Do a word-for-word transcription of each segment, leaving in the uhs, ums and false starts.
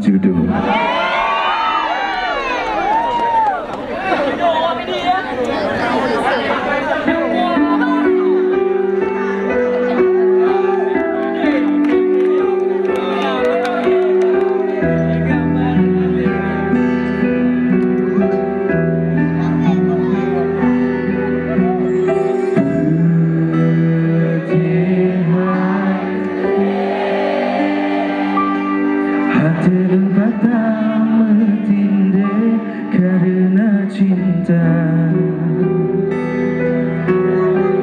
Judoe. Até lôn patah meutindée kareuna cinta.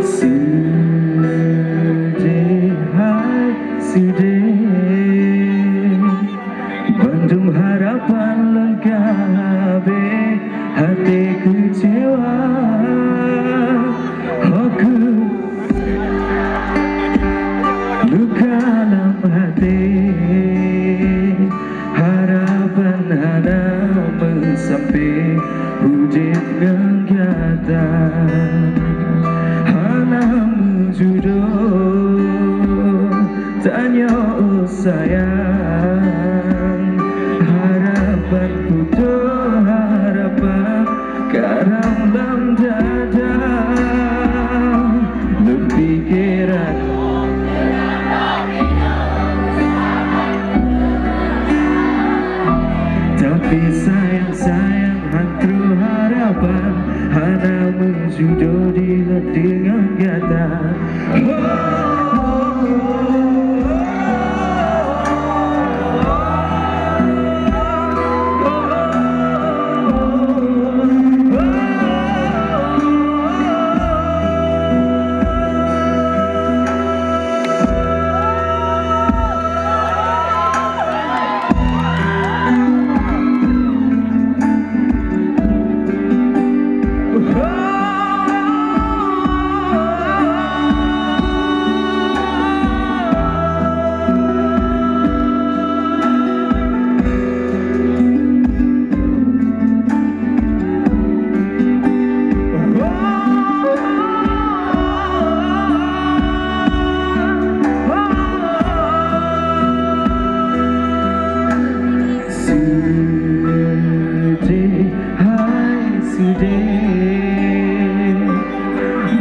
Seudeh hai seudeh, bandum harapan lôn ka habéh, até keucewa. Ho kheueh luka lam até, harapan hana meusampé, udeb ngon gata hana meujudoe. Tanyoe sayang, harapan putôh, harapan karam lam dada. Lôn pikeran, tapi sayang-sayang, han troh harapan, hana meujudoe dilôn deungon gata. Seudeh hai seudeh,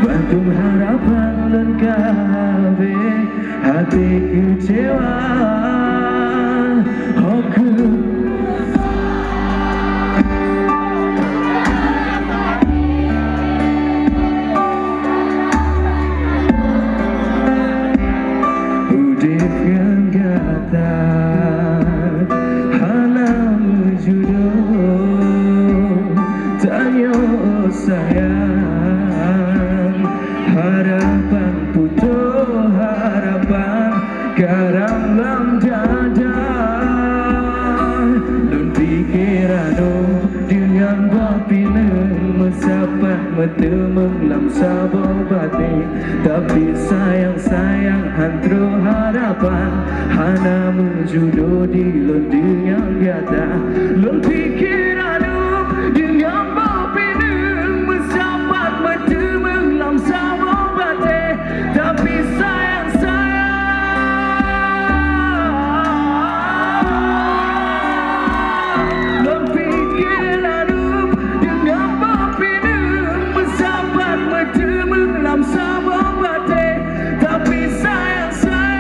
bandum harapan lôn ka habéh, até keucewa. Ho kheueh udeb ngon gata hana meujudoe. Tanyoe sayang, harapan putôh, harapan karam lam dada. Lôn pikeran deungon boh pineung, meusapat meuteumeung lam saboh batée. Tapi sayang-sayang, han troh harapan, hana meujudoe dilôn deungon gata. Lôn pikeran deungon boh pineung, meusapat meuteumeung lam saboh batée. Tapi sayang-sayang, lôn pikeran deungon boh pineung, meusapat meuteumeung lam saboh batée. Tapi sayang-sayang,